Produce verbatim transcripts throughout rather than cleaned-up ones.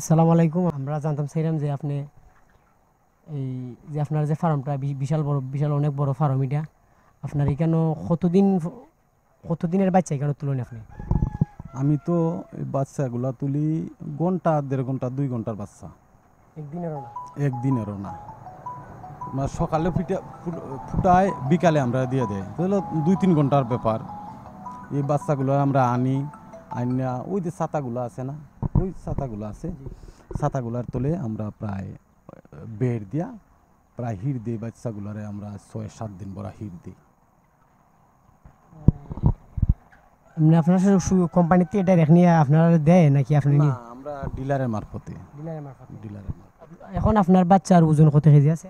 আসসালামু আলাইকুম। আমরা জানতাম চাইলাম যে আপনি এই যে আপনার যে ফার্মটা বি-, বিশাল বড়, বিশাল অনেক বড় ফার্ম এটা, আপনার এখানে কতদিন, কতদিনের বাচ্চা এখানে তুলেন আপনি? আমি তো এই বাচ্চাগুলা তুলি ঘন্টা, দেড় ঘন্টা, দুই ঘন্টার বাচ্চা। একদিনেরও না? একদিনেরও না। মানে সকালে ফিটা-, ফুট-, ফুটায়, বিকালে আমরা দিয়ে দেয়, তাহলে দুই তিন ঘন্টার ব্যাপার। এই বাচ্চাগুলো আমরা আনি, আনিয়া ওই যে ছাতাগুলো আছে না, ওই ছাতাগুলো আছে, ছাতাগুলার তলে আমরা প্রায় বেড় দিয়া প্রায় হির দেই বাচ্চাগুলারে, আমরা ছয় সাত দিন ভরা হির দেই। এমনি আপনার সু-, সু-, কোম্পানিতে এটা রেখ নিয়ে আপনারা দেয় নাকি আপনি না, নি-, আমরা ডিলারের মারফতে। ডিলারের মারফতে। ডিলারের মারফতে। এখন আপনার বাচ্চার ওজন কত কেজি আছে?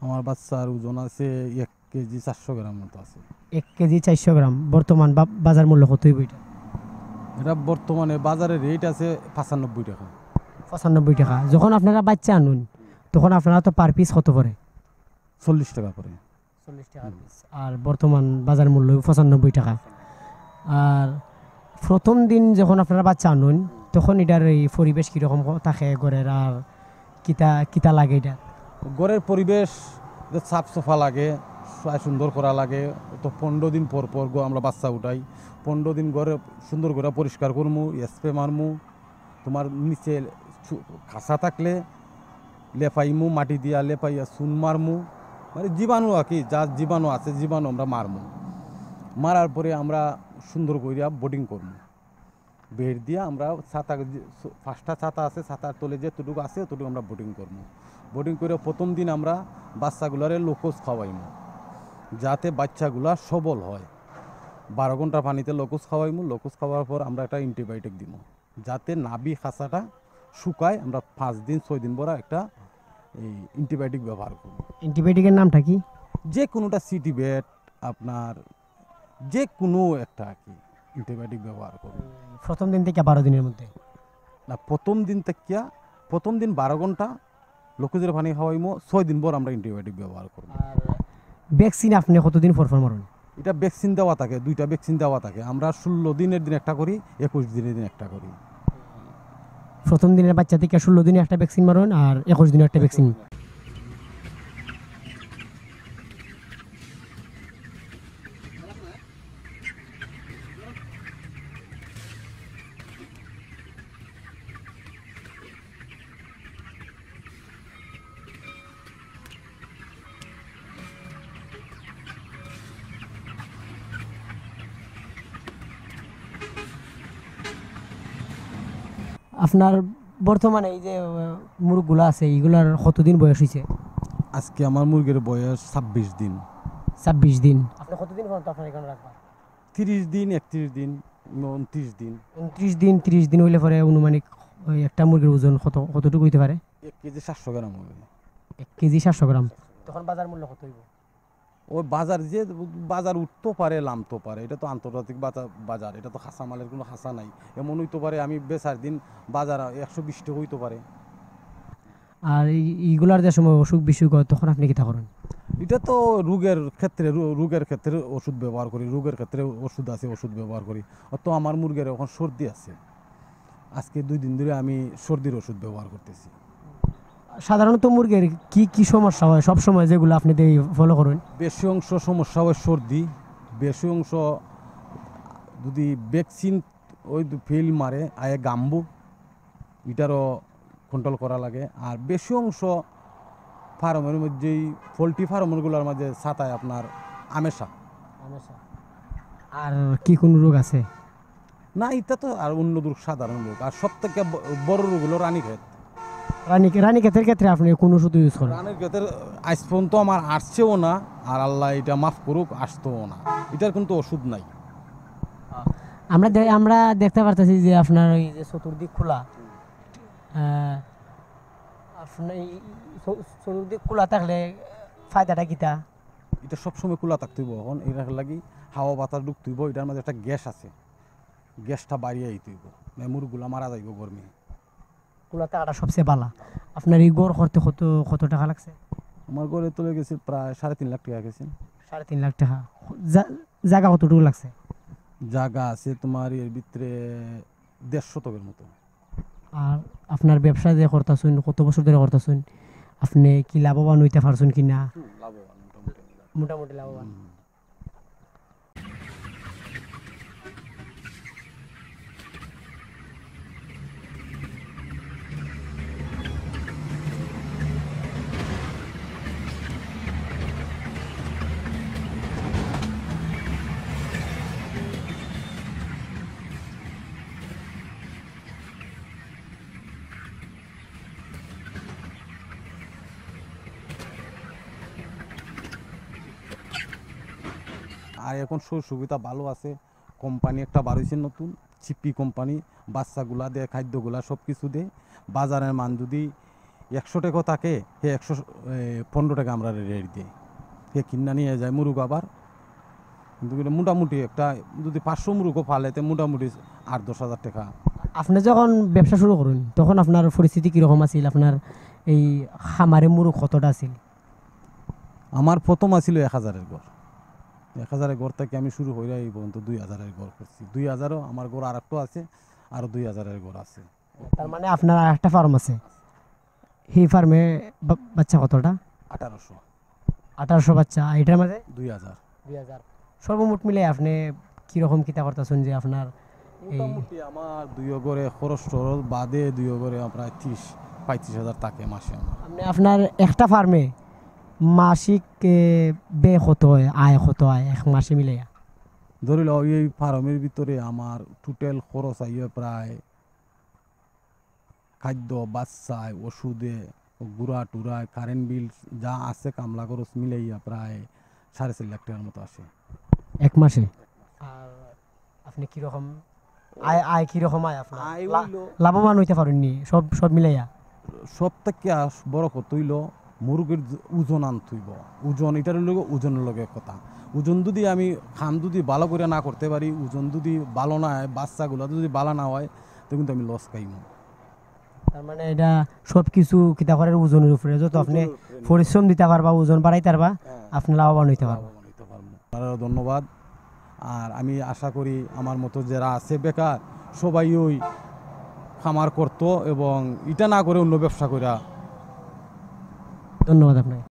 আমার বাচ্চার ওজন আছে এক কেজি চারশো গ্রাম মতো আছে। এক কেজি চারশো গ্রাম। বর্তমান বা-, বাজার মূল্য কত হইব এটা? এটা বর্তমানে বাজারে রেট আছে পঁচানব্বই টাকা। পঁচানব্বই টাকা। যখন আপনারা বাচ্চা আনুন, তখন আপনারা তো পার পিস কত পড়ে? চল্লিশ টাকা পড়ে। চল্লিশ টাকা হুম। পিস। আর বর্তমান বাজার মূল্য পঁচানব্বই টাকা। আর প্রথম দিন যখন আপনারা বাচ্চা আনুন, তখন এটার এই পরিবেশ কীরকম হ-, থাকে ঘরের, আর কিতা, কিতা লাগে এটা? ঘরের পরিবেশ যে সাফ সাফা লাগে, সা-, সুন্দর করা লাগে। তো পনেরো দিন পর পর গো আমরা বাচ্চা উঠাই। পনেরো দিন ঘরে সুন্দর করে পরিষ্কার করমু, স্প্রে মারমু। তোমার নিচে ছু-, খাসা থাকলে লেপাইমু, মাটি দিয়া লেপাইয়া চুন মারমু, মানে জীবাণু আর কি, যা জীবাণু আছে জীবাণু আমরা মারমু। মারার পরে আমরা সুন্দর করিয়া বোর্ডিং করমু। বেড় দিয়া আমরা ছাতা, যে ছ-, পাঁচটা ছাতা আছে, ছাতার তলে যেতটুকু আছে অতটুকু আমরা বোর্ডিং করমু। বোর্ডিং করে প্রথম দিন আমরা বাচ্চাগুলারে লোকোজ খাওয়াইমু, যাতে বাচ্চাগুলা সবল হয়। বারো ঘন্টা পানিতে লোকোজ খাওয়াইমু, লোকোজ খাওয়ার পর আমরা একটা অ্যান্টিবায়োটিক দিমু, যাতে নাভি খাঁচাটা শুকায়। আমরা পাঁচ দিন, ছয় দিন ভরা একটা এই অ্যান্টিবায়োটিক ব্যবহার করব। অ্যান্টিবায়োটিকের নামটা কি? যে কোনোটা সিটি বেট, আপনার যে কোনো একটা আর কি অ্যান্টিবায়োটিক ব্যবহার করব। প্রথম দিন থেকে বারো দিনের মধ্যে? না, প্রথম দিন থেকে, প্রথম দিন বারো ঘন্টা লোকোজের পানি খাওয়াইমু, ছয় দিন পর আমরা অ্যান্টিবায়োটিক ব্যবহার করব। আর ভ্যাকসিন আপনি কতদিন পর পর মারেন? এটা ভ্যাকসিন দেওয়া থাকে, দুইটা ভ্যাকসিন দেওয়া থাকে। আমরা ষোলো দিনের দিন একটা করি, একুশ দিনের দিন একটা করি। প্রথম দিনের বাচ্চা থেকে ষোলো দিনে একটা ভ্যাকসিন মারেন আর একুশ দিনে একটা ভ্যাকসিন। আপনার বর্তমানে এই যে, আহ, মুরগগুলা আছে, এইগুলার কতদিন বয়স হইছে? আজকে আমার মুরগির বয়স ছাব্বিশ দিন। ছাব্বিশ দিন। আপনি কতদিন পর্যন্ত আপনার এখানে রাখবেন? তিরিশ দিন, একত্রিশ দিন, ঊনত্রিশ দিন। ঊনত্রিশ দিন, তিরিশ দিন হইলে পরে আনুমানিক ওই একটা মুরগির ওজন কত, কতটুকু হইতে পারে? এক কেজি সাতশো গ্রাম হবে। এক কেজি সাতশো গ্রাম। তখন বাজার মূল্য কত হইব? ওই বাজার যে, বাজার উঠতেও পারে, লামতেও পারে, এটা তো আন্তর্জাতিক বাজা-, বাজার, এটা তো খাসা মালের কোনো খাসা নাই। এমন হইতে পারে আমি বেচার দিন বাজার একশো বিশ টাকা হইতে পারে। আর এই, এইগুলার যে সময় অসুখ বিসুখ হয়, তখন আপনি কিতা করেন? এটা তো রোগের ক্ষেত্রে, রো-, রোগের ক্ষেত্রে ওষুধ ব্যবহার করি, রোগের ক্ষেত্রে ওষুধ আছে, ওষুধ ব্যবহার করি। অত আমার মুরগের এখন সর্দি আছে, আজকে দুই দিন ধরে আমি সর্দির ওষুধ ব্যবহার করতেছি। সাধারণত মুরগের কি কি সমস্যা হয় সব সময়, যেগুলো আপনি ফলো করেন? বেশি অংশ সমস্যা হয় সর্দি, বেশি অংশ যদি ভ্যাকসিন ওই ফেল মারে আয়ে গাম্বু, এটারও কন্ট্রোল করা লাগে। আর বেশি অংশ ফার্মের মধ্যেই, পোলট্রি ফার্মগুলোর মাঝে ছাতায় আপনার আমেশা। আমেশা। আর কি কোনো রোগ আছে? না, এটা তো আর অন্য রোগ, সাধারণ রোগ। আর সব থেকে ব-, বড় রোগ হলো রানীক্ষেত। রানী, রানীক্ষেতের ক্ষেত্রে আপনি কোন ওষুধ ইউজ করেন? রানীক্ষেতের আজ পর্যন্ত আমার আসছেও না, আর আল্লাহ এটা মাফ করুক, আসতেও না। এটার কিন্তু ওষুধ নাই। আমরা দে-, আমরা দেখতে পারতেছি যে আপনার ওই যে চতুর্দিক খোলা, আহ, আপনার এই চ-, চতুর্দিক খোলা থাকলে ফায়দাটা কিতা? এটা সবসময় খোলা থাকতে হইব। এখন এটার লাগি হাওয়া বাতাস ঢুকতে হইব। এটার মাঝে একটা গ্যাস আছে, গ্যাসটা বাড়িয়ে আইতে হইব, মানে মুরগগুলা মারা যাইব গরমে। খোলা থাকাটা সবচেয়ে ভালা। আপনার এই ঘর করতে কত, কত টাকা লাগছে? আমার ঘরে তো গেছে প্রায় সাড়ে তিন লাখ টাকা গেছে। সাড়ে তিন লাখ টাকা। জা-, জায়গা কতটুকু লাগছে? জায়গা আছে তোমার এর ভিতরে দেড় শতকের মতো। আর আপনার ব্যবসা যে করতাছইন, কত বছর ধরে করতাছইন, আপনি কি লাভবান অইতা পারছইন কি না? হুম, লাভবান, মোটামুটি। মোটামুটি লাভবান। হুম। আর এখন সুযোগ সুবিধা ভালো আছে, কোম্পানি একটা বার অইছে নতুন, চিপি কোম্পানি, বাচ্চাগুলা দেয়, খাদ্যগুলা, সব কিছু দেয়। বাজারের মান যদি একশো টাকা থাকে, হে একশো, এ, পনেরো টাকা আমরা রেট দেয়। হে কিনা নিয়ে যায় মুরগ আবার, কিন্তু এটা মোটামুটি একটা, যদি পাঁচশো মুরগও পালে, তে মোটামুটি আট দশ হাজার টাকা। আপনি যখন ব্যবসা শুরু করইন, তখন আপনার পরিস্থিতি কিরকম আছিল? আপনার এই খামারে মুরগ কতটা আছিল? আমার প্রথম আছিল এক হাজারের ঘর। এক হাজারের ঘর থাকি আমি শুরু করিয়া এই পর্যন্ত দুই হাজারের ঘর করছি। দুই হাজারও আমার ঘর আরেকটা আছে, আরো দুই হাজারের ঘর আছে। তার মানে আপনার আরেকটা ফার্ম আছে, সেই ফার্মে বা-, বাচ্চা কতটা? আঠারোশো। আঠারোশো বাচ্চা, আর এটার মাঝে? দুই হাজার। দুই হাজার। সর্বমোট মিলে আপনি কিরকম কিতা করতাছইন যে আপনার এই মোটামুটি আমার দুই ঘরে খরচ টরচ বাদে দুই ঘরে প্রায় ত্রিশ, পঁয়ত্রিশ হাজার থাকে মাসে আমার। আপনি আপনার একটা ফার্মে মাসিক, এ, ব্যয় কত হয়, আয় কত হয় এক মাসে মিলাইয়া? ধরি লও, এই ফার্মের ভিতরে আমার টোটাল খরচ আইয়া প্রায় খাদ্য, বাচ্চায়, ওষুধে, গুড়া টুড়ায়, কারেন্ট বিল যা আছে, কামলা খরচ মিলাইয়া প্রায় সাড়ে চার লাখ টাকার মতো আসে। এক মাসে? আর আপনি কিরকম আয়, আয় কিরকম আয় আপনার? আয় লা-, অইলো লাভবান অইতা পারইননি সব, সব মিলাইয়া? সব থাকি আস-, বড় কথা অইলো মুরগির যে ওজন আনতে অইবো। ওজন, এটার লগে ওজনের লগে কথা। ওজন যদি আমি কাম যদি ভালো করে না করতে পারি, ওজন যদি ভালো না হয়, বাচ্চাগুলা যদি ভালো না হয়, তো কিন্তু আমি লস খাইমু। তার মানে এটা সব কিছু কিতা করার ওজনের উপরে, যত আপনি ওজনের উপরে নির্ভর। পরিশ্রম দিতা পারবা, ওজন বাড়াইতা পারবা, হ্যাঁ। আপনি লাভবান অইতা পারবা। লাভবান অইতা পারমু। আপনারারও ধন্যবাদ। আর আমি আশা করি আমার মতো যারা আছে বেকার, সবাই ওই খামার করতো এবং এটা না করে অন্য ব্যবসা করা। ধন্যবাদ আপনাকে।